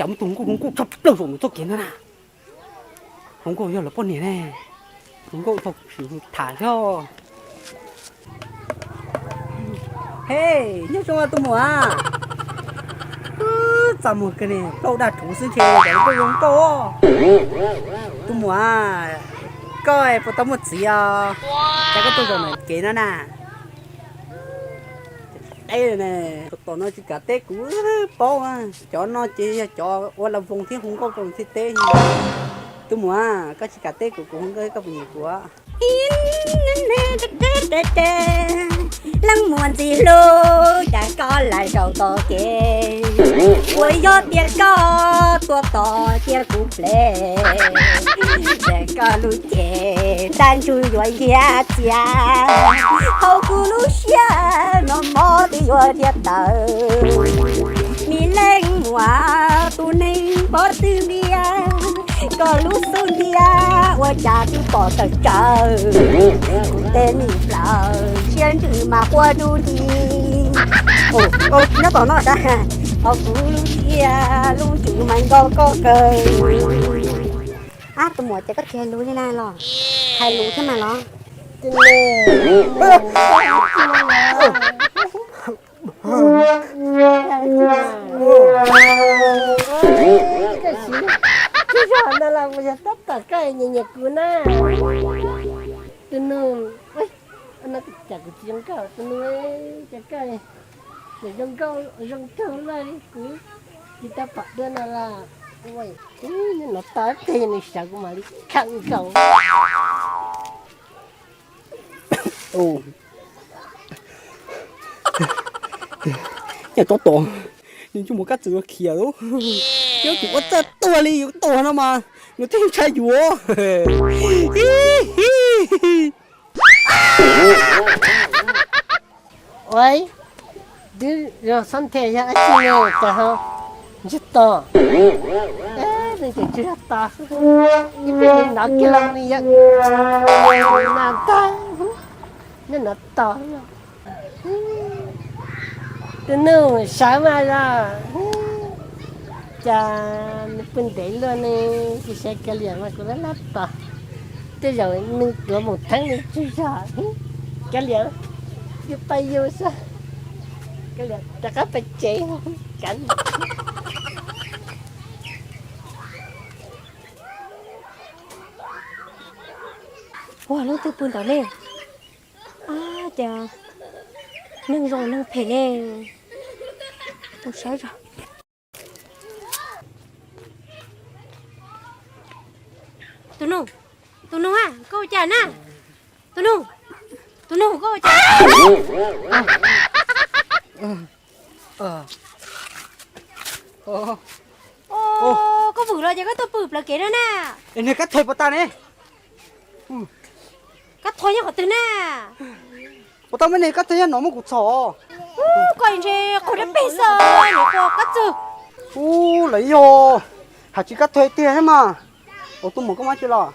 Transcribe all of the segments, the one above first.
Muab tus hluas nkauj, hluas nkauj tshaj plaws zaum ntawm txoj kev ntawd na. Hluas nkauj yog lawv poj niam ne, hluas nkauj tau sim tham thiab. He, nyob zoo tus muam. Txaj muag kawg ne, plaub daj rhuv xwb ntshe nkauj zoo nkauj. Tus muam, koj puas tau muaj txiv os? Cas koj tuaj zaum ntawm kev no na? Deb ne, tom no tsis kam teb kuv paub, cov no ces yog cov ua la voos thiab hu nkauj rau thiaj teb. Tus muam, koj tsis kam teb kuv, kuv hu nkauj koj puas nyiam kuv? Leej muam ntxim hlub, cas koj lam zaum tom kev, uas yog tias koj tuaj tos cia kuv ple, ces koj lub cev dab ntsuj yuav ntiab txias, hauv kuv lub siab no mob twb yuav ntiab tawv. Me leej muam tus neeg pob tw ntiab, koj lub xub ntiag ua cas twb pom tawm tsawv. Kuv tej me plaws siab ntsws mas quaj dub di. Nyob tom no, hauv kuv lub siab lub ntsws mas nkaus koj kawg. Ab, tus muam, ces koj tsis hais lus li na los? Hais lus thiab mas los. Tus zog no los puas yog tab tom koj nyiam nyiam kuv na? Tus nus, cas kuv tsis zoo nkauj tus nus, cas koj zoo nkauj zoo kawg lawm li kuv, tsis tau pom dua no los. Nyob no tos teg nws sawv kuv mam li khawm nkaus. Nyob tod tod, nws ntsej muag kab txwm khiav lawm. Yog tus ua txawj tuag li yus tuag no mas nws thiaj ntshai yuav. Ua, twb yog xob nthe yog dab tsi no cas ho ntsug to, nws tseem tsis yog to, ib pliag nws hnov kiag los nws yog nas tag, nws hnov to. Tus nus sawv mas los, cas nws pw ntev luaj ne, tsis saib kav liam mas kuv lab lab tos. Tej zaum nws tuav mus theeb nws tsis yog, kav liam, yus pab yus xwb, kav liam rov qab pab tsev kav. Ua, leej twg pw ntawd ne? Ab, cas neeg zoo neeg phem ne. Mus saib zog. Tus nus, tus nus a, koj ua cas na? Tus nus, tus nus, koj ua cas? Koj vwm los ces koj tuaj pw plawv kev no na. Niag kab thawj puas tau ne? Kab thawj nyob qhov twg na? Puas tau muaj niag kab thawj nyob no muab kuv txhom? Koj ntshe qaug dab peg xwb, koj txwg. Ub, lawv yog hais tsis kab thawj tiag thiab mas. Ua, tus muam koj muab tsi los?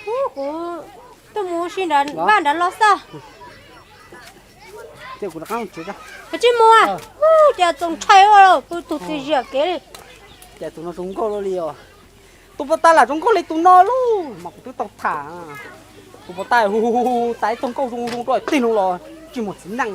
Kuv tuaj mus ua si nrad, vaj nrad los xwb. Koj tsis mus, cas txaus ntshai ua pw tug twg ziam kev li. Cas tus no zoo nkauj li os. Tus puas tau lam zoo nkauj li tus no lauj, mas kuv twb tau tham. Tus puas tau hu hu hu tas ib tug nkauj zoo zoo rau tig loo los tsis muaj txiv neej.